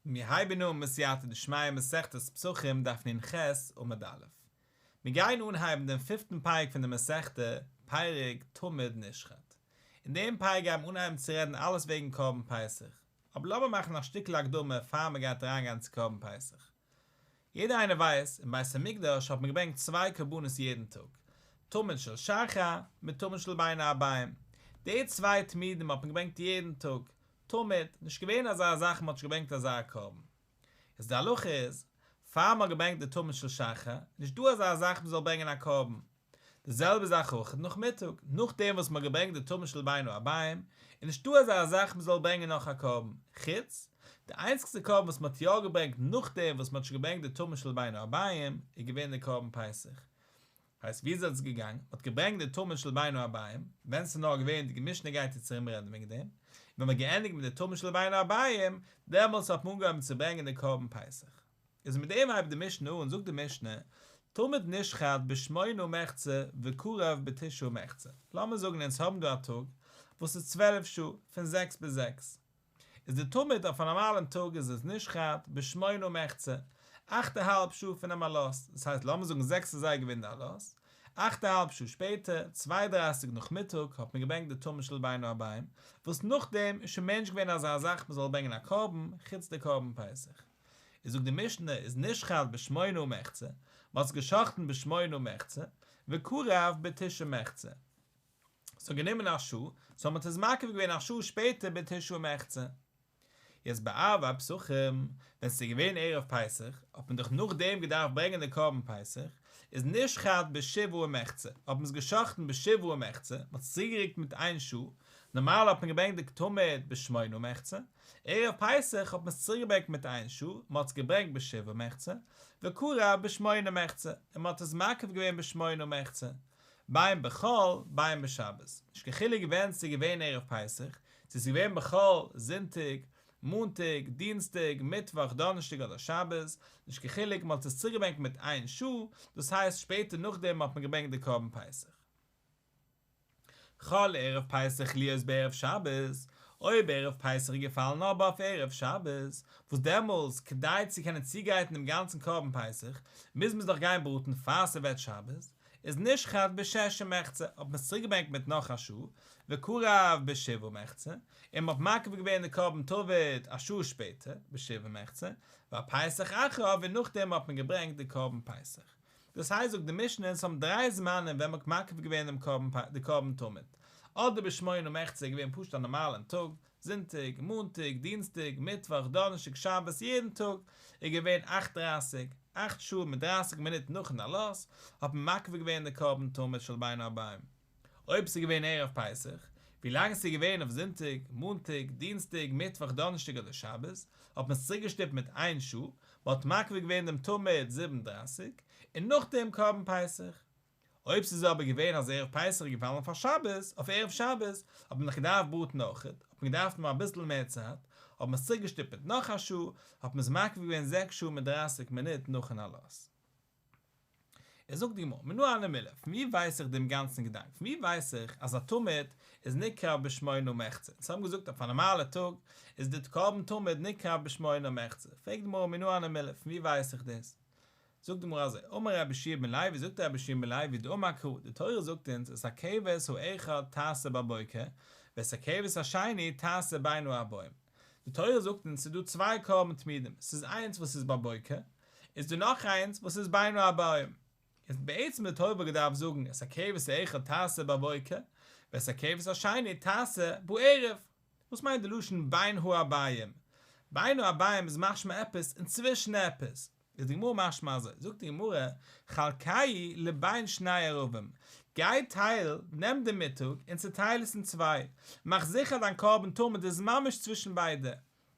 מיר הייבן אן בסייעתא דשמיא מסכת פסחים דף נ"ח עמוד א'. מיר גייען אנהייבן דעם פיפטן פרק פון די מסכתא, פרק תמיד נשחט. אין דעם פרק גייען מיר אנהייבן צו רעדן אלעס וועגן קרבן פסח. אבער לאמיר מאכן א שטיקל הקדמה פאר מען גייט אריינגיין צו קרבן פסח. יעדער איינער ווייסט, אין בית המקדש האט מען געברענגט צוויי קרבנות יעדן טאג, תמיד של שחר מיט תמיד של בין הערביים. די צוויי תמידים האט מען געברענגט יעדן טאג, תמיד, נישט געווען אזא זאך מ'האט נישט געברענגט אזא קרבן. איז די הלכה איז, פאר מ'האט געברענגט די תמיד של שחר, נישט דא אזא זאך מ'זאל ברענגען א קרבן. די זעלבע זאך אויך נאכמיטאג, נאכדעם וואס מ'האט געברענגט די תמיד של בין הערביים, איז נישט דא אזא זאך מ'זאל ברענגען נאך א קרבן, חוץ, די איינציגסטע קרבן וואס מ'האט יא געברענגט נאכדעם וואס מ'האט שוין געברענגט די תמיד של בין הערביים, איז געווען די קרבן פסח. הייסט ווי איז עס געגאנגען? מ'האט געברענגט די תמיד של בין הערביים, ווען ס'איז נאר געווען, די משנה גייט יעצט ארום רעדן וועגן דעם, און ווען מ'האט געענדיגט מיט די תמיד של בין הערביים, דעמאלטס האט מען אנגעהויבן צו ברענגען די קרבן פסח. איז מיט דעם הייבט די משנה אן, זאגט די משנה, תמיד נשחט בשמונה ומחצה וקרב בתשעה ומחצה, לאמיר זאגן אונז האבן דא א טאג וואס איז 12 שעה, פון זעקס ביז זעקס, איז די תמיד אויף א נארמאלן טאג איז עס נשחט בשמונה ומחצה, אכט א האלב שעה פונעם עלות, דאס הייסט לאמיר זאגן זעקס אזייגער געווען די עלות, אכט א האלב שעה שפעטער, צוויי דרייסיג נאכמיטאג, האט מען געברענגט די תמיד של בין הערביים, וואס נאכדעם איז שוין מער נישט געווען אזא זאך מען זאל ברענגען א קרבן, חוץ די קרבן פסח. איז זאגט די משנה איז נשחט בשמונה ומחצה, מען האט עס געשחט'ן בשמונה ומחצה, וקרב בתשעה ומחצה. ס'האט גענומען א שעה, סאו מ'האט עס מקריב געווען א שעה שפעטער בתשעה ומחצה. יעצט בערבי פסחים, ווען ס'איז געווען ערב פסח, האט מען דאך נאכדעם געדארפט ברענגען די קרבן פסח, איז נשחט בשבעה ומחצה, האט מען עס גע'שחט'ן בשבעה ומחצה, מ'האט עס צוריקגערוקט מיט איין שעה, נארמאל האט מען געברענגט די תמיד בשמונה ומחצה, ערב פסח האט מען עס צוריקגעברענגט מיט איין שעה, מ'האט עס געברענגט בשבעה ומחצה, וקרב בשמונה ומחצה, און מ'האט עס מקריב געווען בשמונה ומחצה. בין בחול בין בשבת, נישט קיין חילוק ווען ס'איז געווען ערב פסח, צו ס'איז געווען בחול, זונטאג, מאנטאג, דינסטאג, מיטוואך, דאנערשטאג אדער שבת, נישט קיין חילוק, מ'האט עס צוריקגעברענגט מיט איין שעה, דאס הייסט שפעטער נאכדעם האט מען געברענגט די קרבן פסח. חל ערב פסח להיות בערב שבת, אויב ערב פסח איז געפאלן אבער אויף ערב שבת, וואס דעמאלס כדי צו קענען צוגרייטן דעם גאנצן קרבן פסח, מוז מען עס דאך גיין בראטן פאר ס'ווערט שבת, איז נשחט בשש ומחצה, האט מען עס צוריקגעברענגט מיט נאך א שעה, וקרב בשבעה ומחצה, און מען האט מקריב געווען די קרבן תמיד א שעה שפעטער, בשבעה ומחצה, והפסח אחריו און נאכדעם האט מען געברענגט די קרבן פסח. דאס הייסט זאגט די משנה אונז האבן דריי זמנים ווען מען האט מקריב געווען דעם קרבן די קרבן תמיד, אדער בשמונה ומחצה איז געווען פשוט א נארמאלען טאג, זונטאג, מאנטאג, דינסטאג, מיטוואך, דאנערשטאג, שבת, יעדן טאג איז געווען אכט דרייסיג, אכט שעה מיט דרייסיג מינוט נאכן עלות, האט מען מקריב געווען די קרבן תמיד של בין הערביים. אויב ס'איז געווען ערב פסח, ווי לאנג ס'איז געווען אויף זונטאג, מאנטאג, דינסטאג, מיטוואך, דאנערשטאג אדער שבת, האט מען עס צוריקגעשטופט מיט איין שעה, מ'האט מקריב געווען דעם תמיד זיבן דרייסיג, און נאכדעם קרבן פסח. אויב ס'איז אבער געווען אז ערב פסח איז געפאלן אויף א שבת, אויף ערב שבת, האט מען דאך געדארפט בראטן אויכעט, האט מען געדארפט האבן אביסל מער צייט, האט מען עס צוריקגעשטופט מיט נאך א שעה, האט מען עס מקריב געווען זעקס שעה מיט דרייסיג מינוט נאכן עלות. עס זאגט די גמרא, מנא הני מילי, פון וואו ווייס איך דעם גאנצן געדאנק? פון וואו ווייס איך אז א תמיד איז נקרב בשמונה ומחצה? אונז האבן געזאגט אויף א נארמאלע טאג איז די קרבן תמיד נקרב בשמונה ומחצה, פרעגט די גמרא מנא הני מילי, פון וואו ווייס איך דאס? זאגט די גמרא אזוי, אמר רבי יהושע בן לוי, זאגט רבי יהושע בן לוי, דאמר קרא, די תורה זאגט אונז, את הכבש האחד תעשה בבוקר, ואת הכבש השני תעשה בין הערבים. די תורה זאגט אונז ס'איז דא צוויי קרבן תמידים, ס'איז איינס וואס איז בבוקר, איז דא נאך איינס וואס איז בין הערבים. איז בעצם די תורה וואלט געדארפט זאגן את הכבש האחד תעשה בבוקר, ואת הכבש השני תעשה בערב. וואס מיינט די לשון בין הערבים? בין הערבים איז משמע עפעס אינצווישן עפעס. איז די גמרא משמע אזוי, זאגט די גמרא, חלקהו לבין שני ערבים, גיי טייל, נעם די מיטאג און צוטייל עס אין צוויי, מאך זיכער דיין קרבן תמיד איז ממש צווישן ביידע.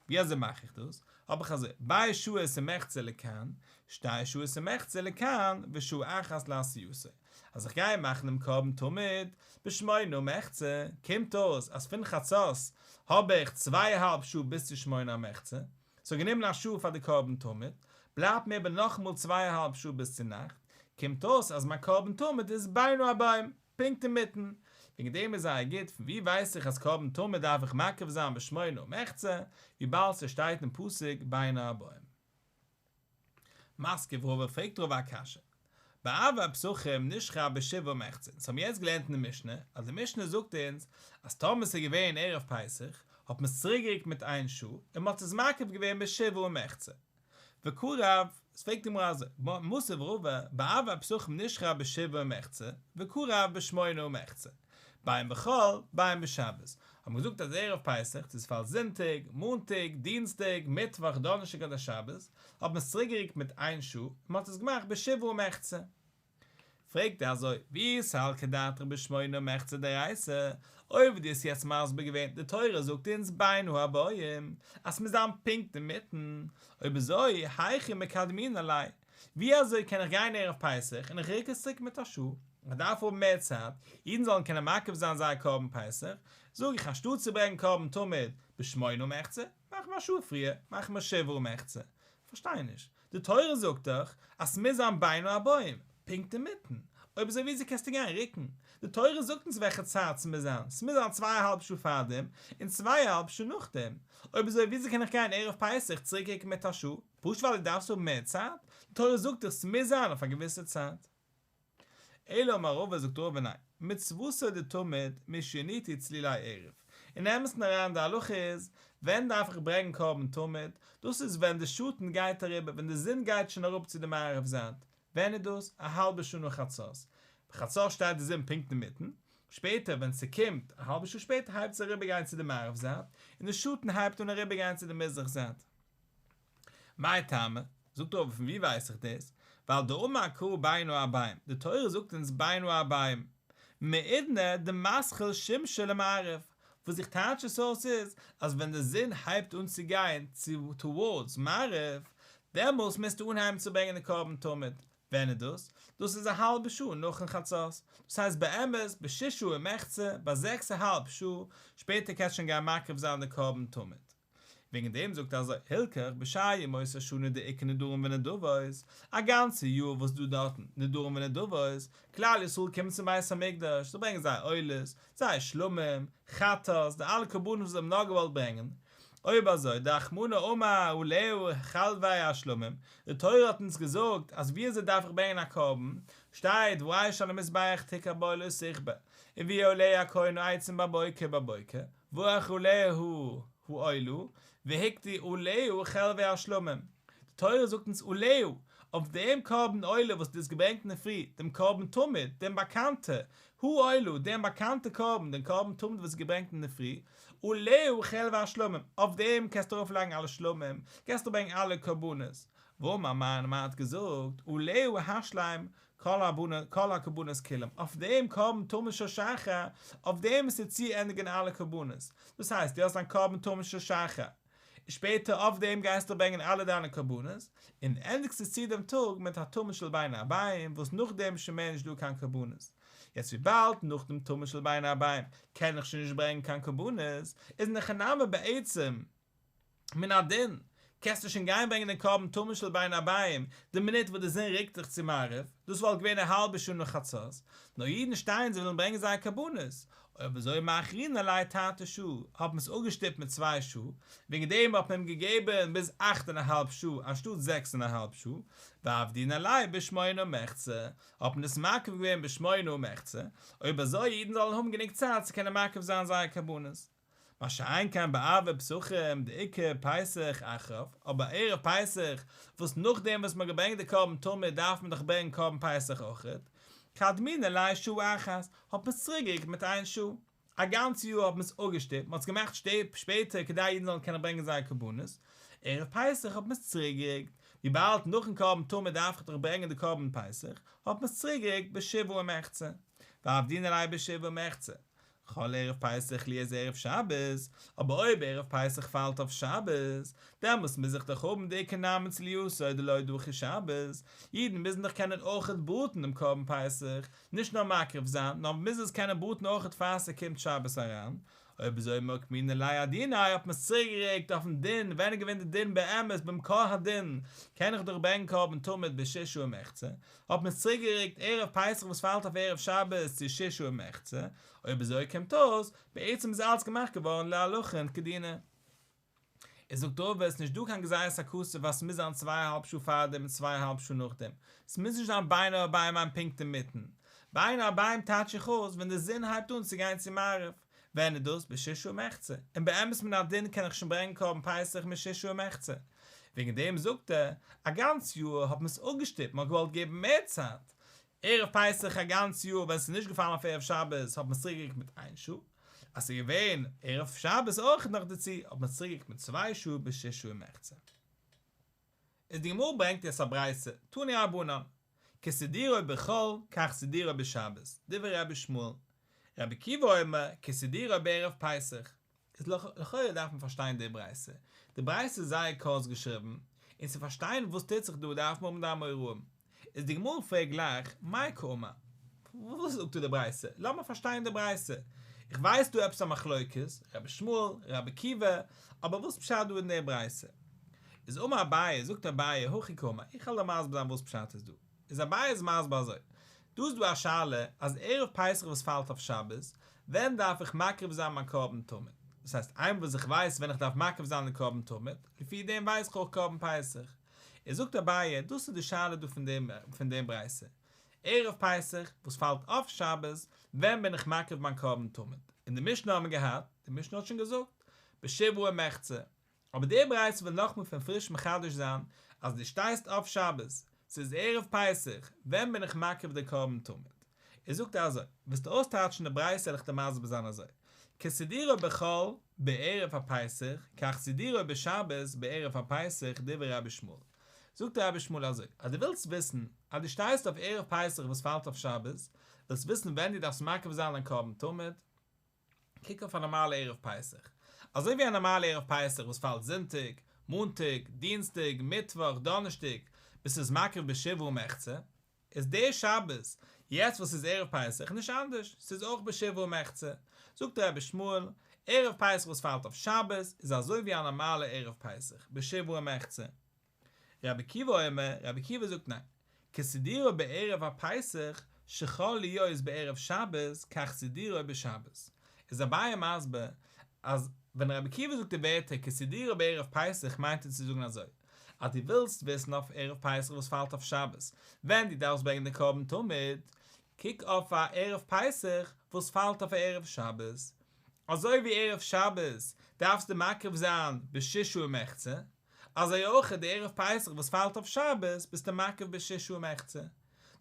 ווי אזוי מאך איך דאס? האב איך אזוי, ב' שעות ומחצה לכאן, שתי שעות ומחצה לכאן, ושעה אחת לעשייתו. אז איך גיי מאכן דעם קרבן תמיד בשמונה ומחצה, קומט אויס אז פון חצות האב איך צוויי אהאלב שעה ביז צו שמונה ומחצה, ס'האט גענומען א שעה פאר די קרבן תמיד, בלייבט מיר איבער נאכאמאל צוויי אהאלב שעה ביז צו נאכט, קומט אויס אז מיין קרבן תמיד איז בין הערבים, פונקט אינמיטן. וועגן דעם איז זייער גוט, פון וואו ווייס איך אז קרבן תמיד דארף איך מקריב זיין בשמונה ומחצה, וויבאלד ס'שטייט אין פסוק בין הערבים. מתקיף רבא פרעגט רבא א קשיא, בערבי פסחים נשחט בשבעה ומחצה, אונז האבן יעצט געלערנט אין די משנה אז די משנה זאגט אונז אז טאמער ס'איז געווען ערב פסח האט מען עס צוריקגערוקט מיט איין שעה און מ'האט עס מקריב געווען בשבעה ומחצה. וקרב, עס פרעגט די גמרא אזוי, מתיב רבא, בערבי פסחים נשחט בשבעה ומחצה, וקרב בשמונה ומחצה, בין בחול, בין בשבת, האט מען געזאגט אז ערב פסח, צו עס פאלט זונטאג, מאנטאג, דינסטאג, מיטוואך, דאנערשטאג אדער שבת, האט מען עס צוריקגערוקט מיט איין שעה, און מען האט עס געמאכט בשבעה ומחצה. פרעגט ער אזוי, ואי סלקא דעתך בשמונה ומחצה דאורייתא, אויב ווי דו האסט יעצט מסביר געווען, די תורה זאגט אונז בין הערבים, אז ס'מוז זיין פונקט אינמיטן, אויב אזוי, היכי מקדמינן ליה, ווי אזוי קען איך גיין ערב פסח און איך רוק עס צוריק מיט א שעה, איך דארף האבן מער צייט, אידן זאלן קענען מקריב זיין זייער קרבן פסח, זאג איך אנשטאט צו ברענגען קרבן תמיד בשמונה ומחצה, מאך מיר א שעה פריער, מאך מיר שבעה ומחצה. כ'פארשטיי נישט, די תורה זאגט דאך אז ס'מוז זיין בין הערבים, פונקט אינמיטן, אויב אזוי וויאזוי קענסטו גיין רוקן? די תורה זאגט אונז וועלכע צייט ס'מוז זיין, ס'מוז זיין צוויי אהאלב שעה פארדעם און צוויי אהאלב שעה נאכדעם, אויב אזוי וויאזוי קען איך גיין ערב פסח צוריק רוקן מיט א שעה? פשוט ווייל דו דארפסט האבן מער צייט? די תורה זאגט דאך ס'מוז זיין אויף א געוויסע צייט. אלא אמר רבא זאגט רבא ניין, מצוותו דתמיד משינטו צלילי ערב, אין אמת'ן אריין די הלכה איז, ווען דארף איך ברענגן קרבן תמיד, דאס איז ווען די שאטן גייט אריבער, ווען די זון גייט שוין אראפ צו די מערב זייט, ווען איז דאס? א האלבע שעה נאך חצות, ביי חצות שטייט די זון פונקט אינמיטן, שפעטער ווען ס'קומט א האלבע שעה שפעטער הייבט עס אריבער גיין צו די מערב זייט, און די שאטן הייבט אן אריבער גיין צו די מזרח זייט. מאי טעמא? זאגט רבא פון ווי ווייס איך דאס? ווייל דאמר קרא בין הערבים, די תורה זאגט אונז בין הערבים, מעידנא דמתחיל שמשא למערב, וואס איך טייטש עס אויס איז, אז ווען די זון הייבט אן צו גיין צו towards מערב, דעמאלס מוזטו אנהייבן צו ברענגען די קרבן תמיד, ווען איז דאס? דאס איז א האלבע שעה נאכן חצות, דאס הייסט באמת בששה ומחצה, ביי זעקס א האלב שעה, שפעטער קענסטו שוין גיין מקריב זיין די קרבן תמיד. וועגן דעם זאגט ער אזוי, הלכך בשאר ימות השנה דאיכא נדרים ונדבות, א גאנצע יאר וואס דא דארטן נדרים ונדבות, כלל ישראל קומט צום בית המקדש, זיי ברענגען זייער עולות, זייער שלמים, חטאת, די אלע קרבנות וואס זיי האבן נאר געוואלט ברענגען, אויב אזוי, דרחמנא אמר עליה חלבי השלמים, די תורה האט אונז געזאגט אז ווי אזוי דארף איך ברענגען א קרבן, שטייט והאש על המזבח תקרב בו לא תכבה, והביאו עליה הכהן העצים בבוקר בבוקר, וערך עליה העולה, והקטיר עליה חלבי השלמים. די תורה זאגט אונז עליה, אויף דעם קרבן עולה וואס דו האסט געברענגט אינדערפרי, דעם קרבן תמיד, דעם באקאנטע, העולה, דעם באקאנטע קרבן, דעם קרבן תמיד וואס איז געברענגט אינדערפרי, עליה חלבי השלמים, אויף דעם קענסטו ארויפלייגן אלע שלמים, קענסטו ברענגען אלע קרבנות. ואמר מר, מר האט געזאגט, עליה השלם כל הקרבנות כולם, אויף דעם קרבן תמיד של שחר, אויף דעם איז צו צוענדיגן אלע קרבנות, דאס הייסט דו האסט דיין קרבן תמיד של שחר, און שפעטער אויף דעם גייסטו ברענגען אלע דיינע קרבנות, און ענדיגסט עס צו דעם טאג מיט א תמיד של בין הערבים, וואס נאכדעם איז שוין מער נישט דא קיין קרבנות. יעצט וויבאלד נאך דעם תמיד של בין הערבים קען איך שוין נישט ברענגען קיין קרבנות, איז אין הכי נמי בעצם, מן הדין, קענסטו שוין גיין ברענגען דעם קרבן תמיד של בין הערבים די מינוט וואס די זון רוקט זיך צו מערב, דאס וואלט געווען א האלבע שעה נאך חצות, נאר אידן שטייען זיי ווילן ברענגען זייער קרבנות, אויב אזוי מאחרינן ליה תרתי שעה, האט מען עס אפגעשטופט מיט צוויי שעה, וועגן דעם האט מען אים געגעבן ביז אכט און א האלב שעה אנשטאט זעקס און א האלב שעה, ועבדינן ליה בשמונה ומחצה, האט מען עס מקריב געווען בשמונה ומחצה, אויב אזוי אידן זאלן האבן גענוג צייט צו קענען מקריב זיין זייער קרבנות. מה שאין כן בערבי פסחים דעיקר פסח אחריו, אבער ערב פסח וואס נאכדעם וואס מ'האט געברענגט די קרבן תמיד דארף מען דאך ברענגען קרבן פסח אויכעט, קדמינן ליה שעה אחת, האט מען עס צוריקגערוקט מיט איין שעה. א גאנץ יאר האט מען עס אפגעשטופט, מ'האט עס געמאכט שפעטער כדי אידן זאלן קענען ברענגען זייער קרבנות, ערב פסח האט מען עס צוריקגערוקט, וויבאלד נאכן קרבן תמיד דארף איך דאך ברענגען די קרבן פסח, האט מען עס צוריקגערוקט בשבעה ומחצה, ועבדינן ליה בשבעה ומחצה, חל ערב פסח להיות ערב שבת, אבער אויב ערב פסח פאלט אויף שבת, דעמאלס מוז איך דאך האבן דאיכא נמי צלייתו דלא דחי שבת, אידן מוזן דאך קענען אויכעט בראטן דעם קרבן פסח, נישט נאר מקריב זיין, נאר מ'מוז עס קענען בראטן אויכעט פאר ס'קומט שבת אריין. אויב אזוי מוקמינן ליה אדיניה האט מען עס צוריקגעריקט אויפן דין, ווען איז געווען די דין באמת במקור הדין קען איך דאך ברענגען קרבן תמיד בששה ומחצה, האט מען עס צוריקגעריקט ערב פסח וואס פאלט אויף ערב שבת צו ששה ומחצה, אויב אזוי קומט אויס בעצם איז אלץ געמאכט געווארן להלכה כדינא. איז זאגט רבא עס איז נישט דא קיין גזירת הכתוב אז ס'מוז זיין צוויי אהאלב שעה פארדעם און צוויי אהאלב שעה נאכדעם, ס'מוז נישט זיין בין הערבים מיינט פונקט אינמיטן, בין הערבים טייטש איך אויס ווען די זון הייבט אן צו גיין צו מערב, ווען איז דאס? בששה ומחצה, און באמת מן הדין קען איך שוין ברענגען קרבן פסח מששה ומחצה, וועגן דעם זאגט ער, א גאנץ יאר האט מען עס אפגעשטופט, מען האט געוואלט געבן מער צייט, ערב פסח א גאנץ יאר ווען עס איז נישט געפאלן אויף ערב שבת האט מען עס צוריקגעריקט מיט איין שעה, אז ס'איז געווען ערב שבת אויך נאך דערצו האט מען עס צוריקגעריקט מיט צוויי שעה ביז ששה ומחצה. איז די גמרא ברענגט יעצט א ברייתא, תנו רבנן, כסידורו בחול כך סידורו בשבת, דברי רבי ישמעאל, רבי עקיבא אומר כסידורו בערב פסח, איז לכאורה דארף מען פארשטיין די ברייתא, די ברייתא איז זייער קורץ געשריבן, און צו פארשטיין וואס טוט זיך דא דארף מען האבן די אמוראים, איז די גמרא פרעגט גלייך, מאי קאמר? וואס זאגט דא די ברייתא? לאמיר פארשטיין די ברייתא, איך ווייס דא עפעס א מחלוקת, רבי ישמעאל, רבי עקיבא, אבער וואס פשט דא אין די ברייתא? איז אמר אביי, זאגט אביי, הכי קאמר, איך וועל דיר מסביר זיין וואס פשט איז דא. איז אביי איז מסביר אזוי, דא איז דא א שאלה אז ערב פסח וואס פאלט אויף שבת, ווען דארף איך מקריב זיין מיין קרבן תמיד? דאס הייסט איינמאל וואס איך ווייס ווען איך דארף מקריב זיין די קרבן תמיד, לפי דעם ווייס איך אויך קרבן פסח. איז זאגט אביי, דאס איז די שאלה דא פון דעם פון דעם ברייתא, ערב פסח וואס פאלט אויף שבת, ווען בין איך מקריב מיין קרבן תמיד? אין די משנה האט מען געהאט, די משנה האט שוין געזאגט, בשבעה ומחצה, אבער די ברייתא וויל נאכמאל פון פריש מחדש זיין אז דו שטייסט אויף שבת, ס'איז ערב פסח, ווען בין איך מקריב די קרבן תמיד? ער זאגט אזוי, ווילסטו אויסטייטשן די ברייתא וועל איך דיר מסביר זיין אזוי, כסידורו בחול בערב הפסח, כך סידורו בשבת בערב הפסח דברי רבי ישמעאל. זאגט רבי ישמעאל אזוי, אז דו ווילסט וויסן אז דו שטייסט אויף ערב פסח וואס פאלט אויף שבת, ווילסט וויסן ווען דו דארפסט מקריב זיין דיין קרבן תמיד, קוק אויף א נארמאלע ערב פסח. אזוי ווי א נארמאלע ערב פסח וואס פאלט זונטאג, מאנטאג, דינסטאג, מיטוואך, דאנערשטאג, ביסט עס מקריב בשבעה ומחצה, איז דער שבת, יעצט וואס איז ערב פסח, נישט אנדערש, ס'איז אויך בשבעה ומחצה. זאגט רבי ישמעאל, ערב פסח וואס פאלט אויף שבת, איז אזוי ווי א נארמאלע ערב פסח, בשבעה ומחצה. רבי עקיבא אומר, רבי עקיבא זאגט ניין, כסידורו בערב הפסח שחל להיות בערב שבת כך סידורו בשבת, איז אביי מסביר אז ווען רבי עקיבא זאגט די ווערטער כסידורו בערב פסח מיינט ער צו זאגן אזוי, אז דו ווילסט וויסן אויף ערב פסח וואס פאלט אויף שבת ווען דו דארפסט ברענגען די קרבן תמיד, קוק אויף א ערב פסח וואס פאלט אויף ערב שבת, אזוי ווי ערב שבת דארפסטו מקריב זיין בששה ומחצה, אזוי אויך די ערב פסח וואס פאלט אויף שבת ביסטו מקריב בששה ומחצה.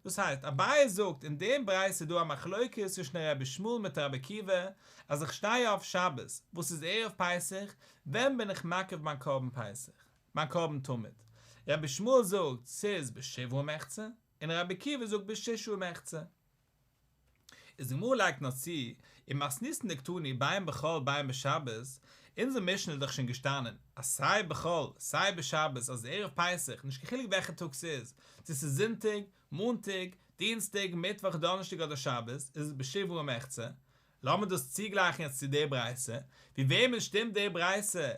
דאס הייסט, אביי זאגט אין דעם ברייתא איז דא א מחלוקת צווישן רבי ישמעאל מיט רבי עקיבא, אז איך שטיי אויף שבת וואס איז ערב פסח, ווען בין איך מקריב מיין קרבן פסח? מיין קרבן תמיד? רבי ישמעאל זאגט ס'איז בשבעה ומחצה, און רבי עקיבא זאגט בששה ומחצה. איז די גמרא לייגט נאר צו, ומתניתין דקתני בין בחול בין בשבת, אונזער משנה איז דאך שוין געשטאנען אז סיי בחול סיי בשבת אז ערב פסח נישט קיין חילוק וועלכע טאג ס'איז, צו ס'איז זונטאג, מאנטאג, דינסטאג, מיטוואך, דאנערשטאג אדער שבת, איז עס בשבעה ומחצה. לאמיר דאס צוגלייכן יעצט צו די ברייתא, ווי וועמען שטימט די ברייתא,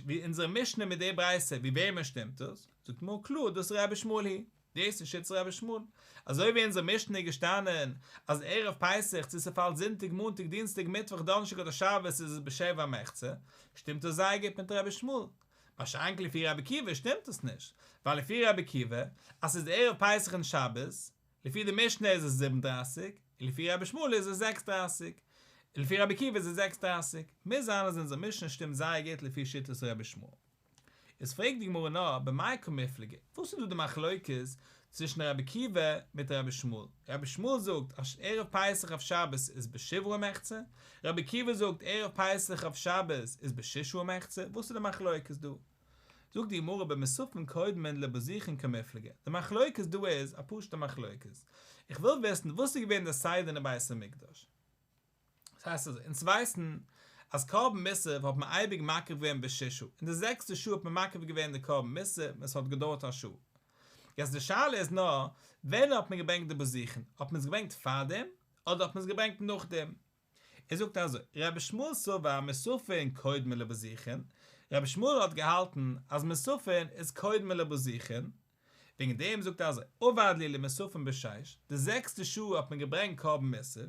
ווי אונזערע משנה מיט די ברייתא, ווי וועמען שטימט דאס? זאגט די גמרא קלאר דאס איז רבי ישמעאל היא. דאס איז שיטת רבי ישמעאל. אזוי ווי אונזער משנה איז געשטאנען אז ערב פסח צו ס'פאלט זונטאג מאנטאג דינסטאג מיטוואך דאנערשטאג אדער שבת איז עס בשבע ומחצה, שטימט עס זייער גוט מיט רבי ישמעאל. מה שאין כן לפי רבי עקיבא שטימט עס נישט, ווייל לפי רבי עקיבא אז ס'איז ערב פסח און שבת, לפי די משנה איז עס זיבן דרייסיג, און לפי רבי ישמעאל איז עס זעקס דרייסיג, און לפי רבי עקיבא איז עס זעקס דרייסיג, מוז זיין אז אונזער משנה שטימט זייער גוט לפי שיטת רבי ישמעאל. איז פרעגט די גמרא נאר במאי קמיפלגי, וואס איז דא די מחלוקת צווישן רבי עקיבא מיט רבי ישמעאל, רבי ישמעאל זאגט אז ערב פסח אויף שבת איז בשבעה ומחצה, רבי עקיבא זאגט ערב פסח אויף שבת איז בששה ומחצה, וואס איז די מחלוקת דא? זאגט די גמרא במוספין קודמין לבזיכין קמיפלגי, די מחלוקת דא איז א פשוטע מחלוקת, איך וויל וויסן וואס איז געווען די סדר אין בית המקדש, דאס הייסט אזוי, אונז ווייסן אז קרבן מוסף האט מען אייביג מקריב געווען בששה, אין די זעקסטע שעה האט מען מקריב געווען די קרבן מוסף און עס האט געדויערט א שעה. יעצט די שאלה איז נאר, ווען האט מען געברענגט די בזיכין, האט מען עס געברענגט פארדעם, אדער האט מען עס געברענגט נאכדעם? ער זאגט אזוי, רבי ישמעאל סבר מוספין קודמין לבזיכין, רבי ישמעאל האט געהאלטן אז מוספין איז קודמין לבזיכין, וועגן דעם זאגט ער אזוי, עבד להו למוספין בשש, די זעקסטע שעה האט מען געברענגט קרבן מוסף,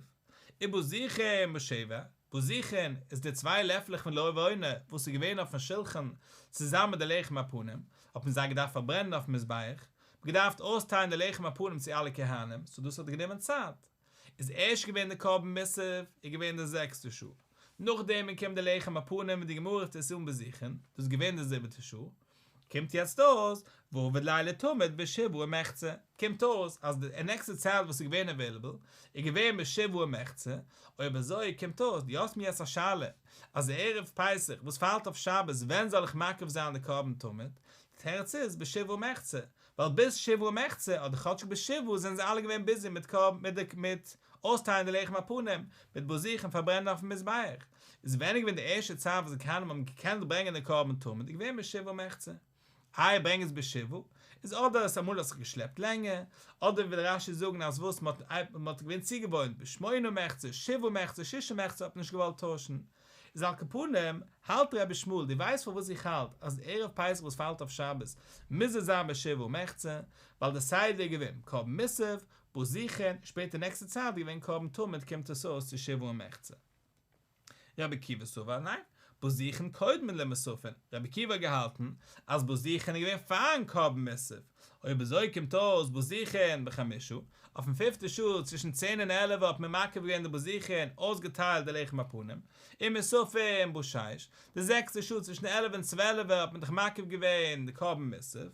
ובזיכין בשבע, בזיכין איז די צוויי לעפלעך פון לבונה וואס איז געווען אויפן שולחן צוזאמען מיט די לחם הפנים, האט מען זיי געדארפט פארברענען אויפן מזבח, מען געדארפט אויסטיילן די לחם הפנים צו אלע כהנים, סאו דאס האט גענומען צייט. איז ערשט געווען די קרבן מוסף איז געווען די זעקסטע שעה, נאכדעם איז געקומען די לחם הפנים ווי די גמרא רופט עס אן בזיכין, דאס איז געווען די זיבעטע שעה, קומט יעצט אויס ועבד ליה לתמיד בשבעה ומחצה, קומט אויס אז די נעקסטע צייט וואס איז געווען עוועילעבל איז געווען בשבעה ומחצה, אויב אזוי קומט אויס דו האסט מיר יעצט א שאלה אז ערב פסח וואס פאלט אויף שבת ווען זאל איך מקריב זיין די קרבן תמיד, די תירוץ איז בשבעה ומחצה, ווייל ביז שבעה ומחצה אדער כאטשיג ביז שבעה זענען זיי אלע געווען ביזי מיט קרבן מיט מיט אויסטיילן די לחם הפנים, מיט בזיכין פארברענען אויפן מזבח, איז ווען איז געווען די ערשטע צייט וואס די כהנים האבן געקענט ברענגען די קרבן תמיד איז געווען בשבעה ומחצה. איי ברענג עס בשבעה, איז אדער עס אמאל האט זיך געשלעפט לענגער, אדער וויל רש"י זאגן אז וואס מען האט מען האט געווען צוגעוואוינט בשמונה ומחצה, שבעה ומחצה, ששה ומחצה האט מען נישט געוואלט טוישן. איז על כל פנים, האלט רבי ישמעאל, דו ווייסט פארוואס איך האלט אז ערב פסח וואס פאלט אויף שבת מוז עס זיין בשבעה ומחצה, ווייל די סדר איז געווען קרבן מוסף, בזיכין, שפעטער נעקסטע צייט איז געווען קרבן תמיד קומט עס אויס צו שבעה ומחצה. רבי עקיבא סבר ניין, בזיכין קודמין למוספין, רבי עקיבא האט געהאלטן אז בזיכין איז געווען פארן קרבן מוסף, אויב אזוי קומט אויס בזיכין בחמשה, אויפן פיפטע שעה צווישן צען און עלף האט מען מקריב געווען די בזיכין, אויסגעטיילט די לחם הפנים, ומוספין בשש, די זעקסטע שעה צווישן עלף און צוועלף האט מען דאך מקריב געווען די קרבן מוסף,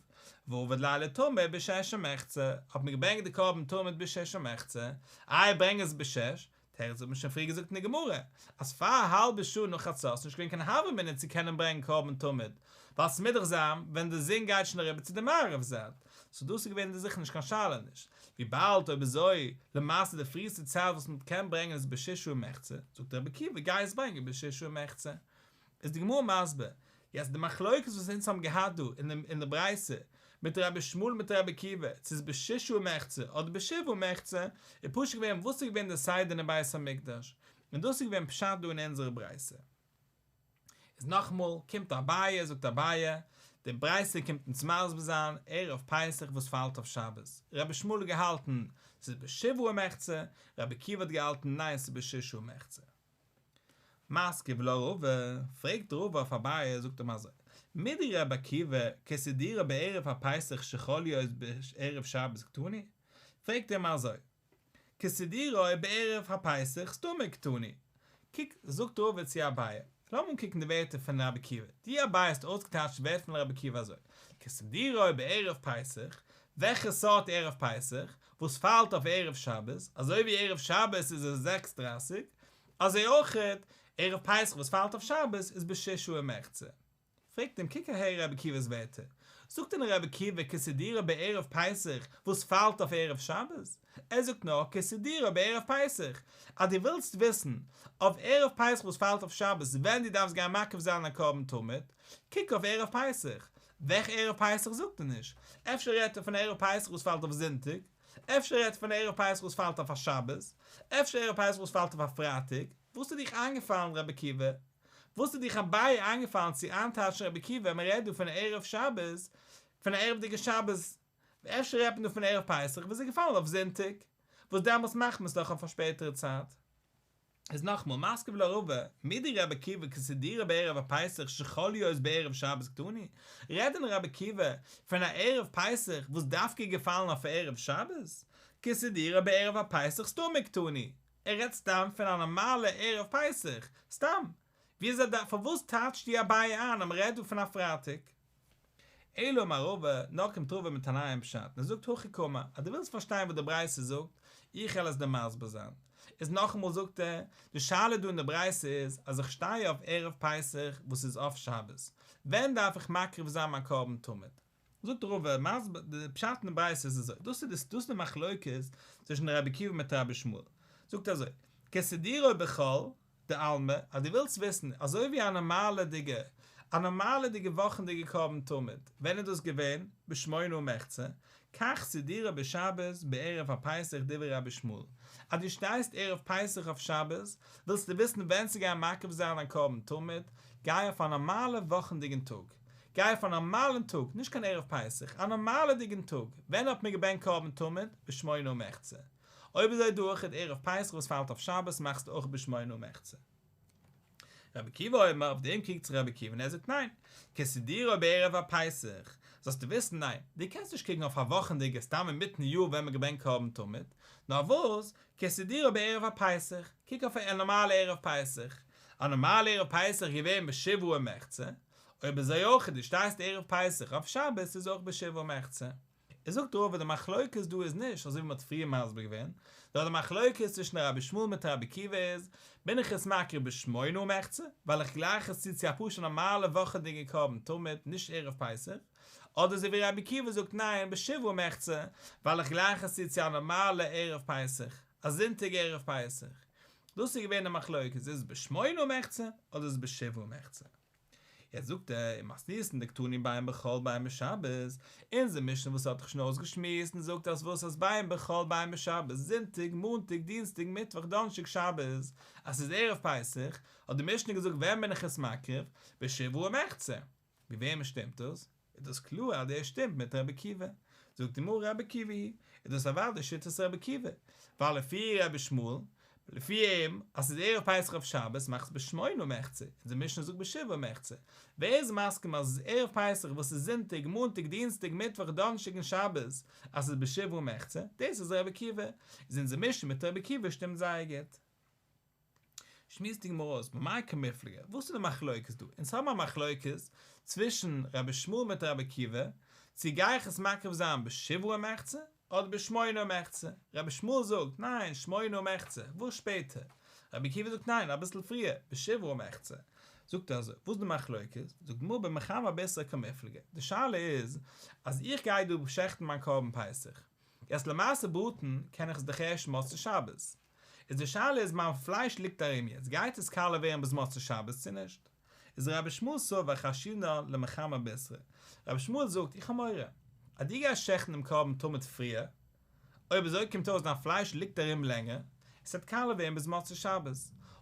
ועבד ליה לתמיד בשש ומחצה, האט מען געברענגט די קרבן תמיד בשש ומחצה, איי ברענג עס בשש, תירוץ האט מען שוין פריער געזאגט אין די גמרא, אז פאר א האלבע שעה נאך חצות איז נישט געווען קיין הוה אמינא צו קענען ברענגען קרבן תמיד, ווייל ס'מוז דאך זיין ווען די זון גייט שוין אריבער צו די מערב זייט, סאו דאס איז געווען זיכער נישט קיין שאלה נישט, וויבאלד אויב אזוי למעשה די פריעסטע צייט וואס מען קען ברענגען איז בששה ומחצה, זאגט רבי עקיבא גיי עס ברענגען בששה ומחצה. איז די גמרא מסביר, יעצט די מחלוקת וואס אונז האבן געהאט דא אין די ברייתא מיט רבי ישמעאל מיט רבי עקיבא צו ס'איז בששה ומחצה אדער בשבעה ומחצה, איז פשוט געווען וואס איז געווען די סדר אין בית המקדש, און דאס איז געווען פשט דא אין אונזערע ברייתא. איז נאכאמאל קומט אביי זאגט אביי, די ברייתא קומט אונז מסביר זיין ערב פסח וואס פאלט אויף שבת, רבי ישמעאל האט געהאלטן ס'איז בשבעה ומחצה, רבי עקיבא האט געהאלטן ניין ס'איז בששה ומחצה. מתקיף לה רבא, פרעגט רבא אויף אביי, זאגט אים אזוי, מדרבי עקיבא כסידורו בערב הפסח שחל להיות בערב שבת קתני, פרעגט ער אים אזוי, כסידורו בערב הפסח סתמא קתני, קוק, זאגט רבא צו אביי, לאמיר אנקוקן די ווערטער פון רבי עקיבא, דו אביי האסט אויסגעטייטשט די ווערטער פון רבי עקיבא אזוי, כסידורו בערב פסח, וועלכע סארט ערב פסח, וואס פאלט אויף ערב שבת, אזוי ווי ערב שבת איז עס זעקס דרייסיג, אזוי אויכעט ערב פסח וואס פאלט אויף שבת איז בששה ומחצה. פרעגט אים קוק אהער רבי עקיבא'ס ווערטער, זאגט דען רבי עקיבא כסידורו בערב פסח וואס פאלט אויף ערב שבת? ער זאגט נאר כסידורו בערב פסח, אז דו ווילסט וויסן אויף ערב פסח וואס פאלט אויף שבת ווען דו דארפסט גיין מקריב זיין א קרבן תמיד, קוק אויף ערב פסח, וועלכע ערב פסח זאגט ער נישט? אפשר רעדט ער פון ערב פסח וואס פאלט אויף זונטאג? אפשר רעדט ער פון ערב פסח וואס פאלט אויף א שבת? אפשר ערב פסח וואס פאלט אויף א פרייטאג? וואס איז דיך איינגעפאלן רבי עקיבא? וואס איז דיך אביי איינגעפאלן צו איינטייטשן רבי עקיבא מען רעדט דא פון ערב שבת, פון א ערב'דיגע שבת, אפשר רעדט מען דא פון ערב פסח וואס איז געפאלן אויף זונטאג, וואס דעמאלטס מאכט מען עס דאך אויף א שפעטערע צייט. איז נאכמאל, מתקיף לה רבא, מדרבי עקיבא כסידורו בערב הפסח שחל להיות בערב שבת קתני, רעדט דען רבי עקיבא פון א ערב פסח וואס דווקא געפאלן אויף ערב שבת? כסידורו בערב הפסח סתמא קתני, ער רעדט סתם פון א נארמאלע ערב פסח, סתם. וויאזוי דארף, פארוואס טייטשט דו אביי איין אז מ'רעדט דא פון א פרייטאג? אלא אמר רבא, נאך קומט רבא מיט א נייעם פשט, און ער זאגט הכי קאמר, אז דו ווילסט פארשטיין וואס די ברייתא זאגט, איך העל עס דיר מסביר זיין. איז נאכאמאל זאגט ער, די שאלה דא אין די ברייתא איז, אז איך שטיי אויף ערב פסח וואס איז אויף שבת, ווען דארף איך מקריב זיין מיין קרבן תמיד? זאגט רבא, מסביר, די פשט אין די ברייתא איז אזוי, דאס איז די דאס איז די מחלוקת צווישן רבי עקיבא מיט רבי ישמעאל, זאגט אזוי, כסידורו בחול, דעלמא, אז דו ווילסט וויסן, אזוי ווי א נארמאלע דיגע. א נארמאלעדיגע וואכענדיגע קרבן תמיד, ווען איז דאס געווען? בשמונה ומחצה, כך סידורו בשבת בערב הפסח דברי רבי ישמעאל, אז דו שטייסט ערב פסח אויף שבת, ווילסטו וויסן ווען צו גיין מקריב זיין דיין קרבן תמיד, גיי אויף א נארמאלע וואכענדיגן טאג, גיי אויף א נארמאלן טאג, נישט קיין ערב פסח, א נארמאלעדיגן טאג, ווען האט מען געברענגט קרבן תמיד? בשמונה ומחצה. אויב אזוי דא אויך ערב פסח וואס פאלט אויף שבת מאכסטו אויך בשמונה ומחצה. רבי עקיבא אומר, אויף דעם קריגט זיך רבי עקיבא און ער זאגט ניין, כסידורו בערב הפסח, זאלסטו וויסן ניין, דו קענסט נישט קוקן אויף א וואכענדיגע סתם אינמיטן יאר ווען מען געברענגט קרבן תמיד, נאר וואס, כסידורו בערב הפסח, קוק אויף א נארמאלע ערב פסח, א נארמאלע ערב פסח איז געווען בשבעה ומחצה, אויב אזוי אויך דו שטייסט ערב פסח אויף שבת איז אויך בשבעה ומחצה. ער זאגט אבער די מחלוקת דא איז נישט אזוי ווי מען האט פריער מסביר געווען, נאר די מחלוקת צווישן רבי ישמעאל מיט רבי עקיבא איז, בין איך עס מקריב בשמונה ומחצה, ווייל איך גלייך עס צו צו א פשוט נארמאלע וואכעדיגע קרבן תמיד, נישט ערב פסח, אדער אזוי ווי רבי עקיבא זאגט ניין בשבעה ומחצה, ווייל איך גלייך עס צו צו א נארמאלע ערב פסח, א זונטאג ערב פסח. דאס איז געווען די מחלוקת, איז עס בשמונה ומחצה אדער איז עס בשבעה ומחצה. יעצט זאגט ער, ומתניתין דקתני בין בחול בין בשבת, אונזער משנה וואס האט דאך שוין אויסגעשמועסט און זאגט אז וואס אז בין בחול בין בשבת, זונטאג, מאנטאג, דינסטאג, מיטוואך, דאנערשטאג, שבת, אז ס'איז ערב פסח, האט די משנה געזאגט ווען בין איך עס מקריב? בשבעה ומחצה. ווי וועמען שטימט דאס? איז דאס קלאר אז דאס שטימט מיט רבי עקיבא. זאגט די גמרא רבי עקיבא היא, איז דאס אוודאי שיטת רבי עקיבא, ווייל לפי רבי ישמעאל, לפי אים, אז ס'איז ערב פסח אויף שבת מאכט עס בשמונה ומחצה, אונזער משנה זאגט בשבעה ומחצה. ווער איז מסכים אז עס איז ערב פסח וואס איז זונטאג, מאנטאג, דינסטאג, מיטוואך, דאנערשטאג און שבת, אז ס'איז בשבעה ומחצה? דאס איז רבי עקיבא. איז אונזער משנה מיט רבי עקיבא שטימט זייער גוט. שמועסט די גמרא אויס במאי קמיפלגי, וואס איז די מחלוקת דא? אונז האבן א מחלוקת צווישן רבי ישמעאל מיט רבי עקיבא, צו גיי איך עס מקריב זיין בשבעה ומחצה אדער בשמונה ומחצה? רבי ישמעאל זאגט, ניין, שמונה ומחצה, וואס שפעטער? רבי עקיבא זאגט ניין, אביסל פריער, בשבעה ומחצה. זאגט ער אזוי, וואס איז די מחלוקת? זאגט די גמרא במחמר בישרא קמיפלגי, די שאלה איז, אז איך גיי דא שעכטן מיין קרבן פסח, יעצט למעשה בראטן קען איך עס דאך ערשט מוצאי שבת, איז די שאלה איז מיין פלייש ליגט ארום יעצט גייט עס קאלע ווערן ביז מוצאי שבת צו נישט? איז רבי ישמעאל סבר חיישינן למחמר בישרא, רבי ישמעאל זאגט איך האב מורא אז דו גייסט שעכטן דעם קרבן תמיד פריער, אויב אזוי קומט אויס דיין פלייש ליגט ארום לענגער, עס וועט קאלע ווערן ביז מוצאי שבת,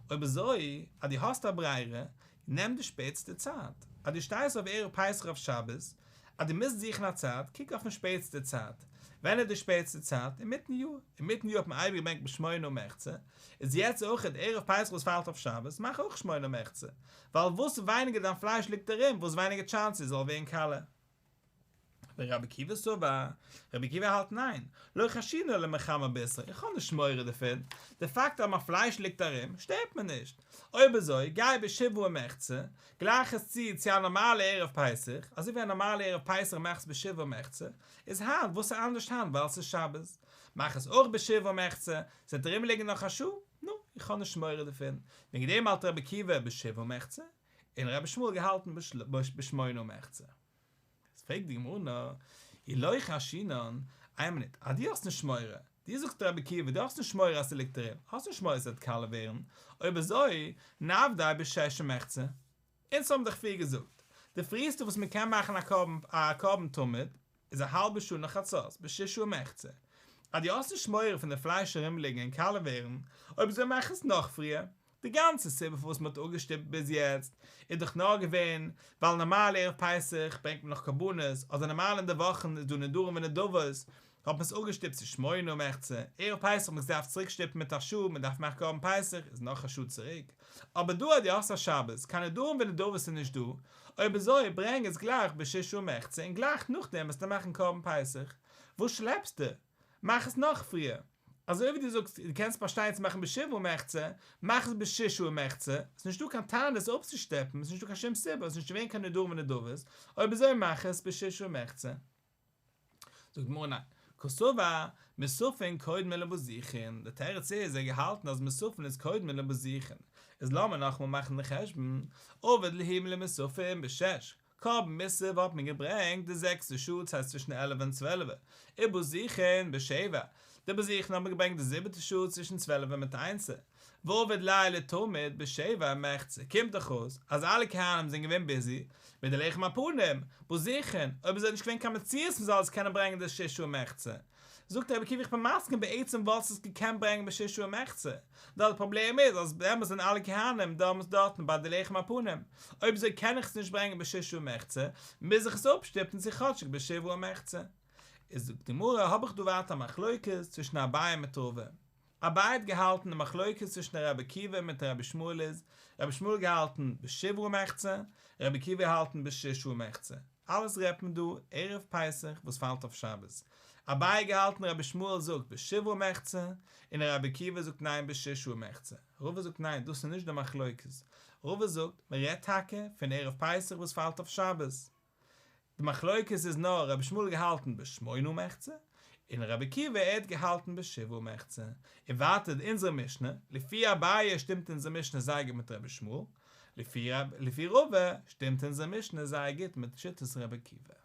אויב אזוי אז דו האסט א ברירה נעם די שפעטסטע צייט, אז דו שטייסט אויף ערב פסח אויף שבת, אז דו מוזט זוכן א צייט, קוק אויפן שפעטסטע צייט. ווען איז די שפעטסטע צייט? אינמיטן יאר. אינמיטן יאר האט מען אייביג געברענגט בשמונה ומחצה, איז יעצט אויך ערב פסח וואס פאלט אויף שבת, מאך אויך שמונה ומחצה. ווייל וואס ווייניגער דיין פלייש ליגט ארום, וואס ווייניגער chance עס זאל ווערן קאלע. ורבי עקיבא סבר, רבי עקיבא האלט ניין, לא חיישינן למחמר בישרא, איך האב נישט מורא דערפון, די פאקט אז מיין פלייש ליגט ארום, שטערט מיר נישט, אויב אזוי גיי בשבעה ומחצה, גלייך עס צו צו א נארמאלע ערב פסח, אזוי ווי א נארמאלע ערב פסח מאכסט בשבעה ומחצה, איז היינט וואס איז אנדערש היינט ווייל ס'איז שבת, מאך עס אויך בשבעה ומחצה, ס'וועט ארום ליגן נאך א שעה, נו, איך האב נישט מורא דערפון, וועגן דעם האלט רבי עקיבא בשבעה ומחצה, און רבי ישמעאל געהאלטן בשמונה ומחצה. איז פרעגט די גמרא נאר, אי לא חיישינן, איין מינוט, אז דו האסט נישט מורא, דו זאגסט רבי עקיבא, דו האסט נישט מורא אז ס'ליגט ארום, האסט נישט מורא ס'וועט קאלע ווערן, אויב אזוי, נעבדיה בשש ומחצה. אונז האבן דאך פריער געזאגט, די פריעסטע וואס מ'קען מאכן א קרבן תמיד, איז א האלבע שעה נאך חצות, בששה ומחצה. אז דו האסט נישט מורא פון די פלייש ארומליגן און קאלע ווערן, אויב אזוי מאך עס נאך פריער. די גאנצע סיבה פארוואס מען האט אפגעשטופט ביז יעצט איז דאך נאר געווען ווייל נארמאל ערב פסח ברענגט מען נאך קרבנות, אדער נארמאל אין די וואכן איז דא נדרים ונדבות, האט מען עס אפגעשטופט צו שמונה ומחצה, ערב פסח האט מען עס געדארפט צוריק שטופן מיט א שעה, מען דארף מאכן קרבן פסח איז נאך א שעה צוריק, אבער דא אז דו האסט א שבת, קיין נדרים ונדבות איז נישט דא, אויב אזוי ברענג עס גלייך בששה ומחצה און גלייך נאכדעם וועסטו מאכן קרבן פסח, וואס שלעפסטו? מאך עס נאך פריער. אזוי ווי דו זאגסט דו קענסט באשטיין צו מאכן בשבעה ומחצה, מאך עס בששה ומחצה, עס איז נישטא קיין טענה עס אפצושטופן, עס איז נישטא קיין שום סיבה, עס איז נישט געווען קיין נדרים ונדבות, אויב אזוי מאך עס בששה ומחצה. זאגט די גמרא ניין, קסבר מוספין קודמין לבזיכין, די תירוץ איז ער האט געהאלטן אז מוספין איז קודמין לבזיכין, איז לאמיר נאכאמאל מאכן די חשבון, עביד להו למוספין בשש, קרבן מוסף האט מען געברענגט די זעקסטע שעה ס'הייסט צווישן עלף און צוועלף, ובזיכין בשבע, די בזיכין האט מען געברענגט די זיבעטע שעה צווישן צוועלף מיט איינסע. ועביד ליה לתמיד בשבע ומחצה, קומט דאך אויס אז אלע כהנים זענען געווען ביזי מיט די לחם הפנים, וואס זיכן, אויב אזוי איז נישט געווען קיין מציאות מען זאל עס קענען ברענגען די ששה ומחצה. זאגט רבי עקיבא איך בין מסכים בעצם וואלסטו עס געקענט ברענגען בששה ומחצה, נאר די פראבלעם איז אז דעמאלס זענען אלע כהנים דאמאלס דארטן ביי די לחם הפנים, אויב אזוי קען איך עס נישט ברענגען בששה ומחצה, מוז איך עס אפשטופן צו כאטשיג בשבעה ומחצה. איז זאגט די גמרא האב איך דא ווייטער א מחלוקת צווישן אביי מיט רבא. אביי האט געהאלטן די מחלוקת צווישן רבי עקיבא מיט רבי ישמעאל איז, רבי ישמעאל האט געהאלטן בשבעה ומחצה, רבי עקיבא געהאלטן בששה ומחצה. אלעס רעדט מען דא ערב פסח וואס פאלט אויף שבת. אביי האט געהאלטן רבי ישמעאל זאגט בשבעה ומחצה, און רבי עקיבא זאגט ניין בששה ומחצה. רבא זאגט ניין דאס איז נישט די מחלוקת. רבא זאגט מען רעדט טאקע פון ערב פסח וואס פאלט אויף שבת. די מחלוקת איז נאר רבי ישמעאל האט געהאלטן בשמונה ומחצה, און רבי עקיבא ער האט געהאלטן בשבעה ומחצה, און ווייטער אונזערע משנה, לפי אביי שטימט אונזער משנה זייער גוט מיט רבי ישמעאל, לפי רבא שטימט אונזער משנה זייער גוט מיט שיטת רבי עקיבא.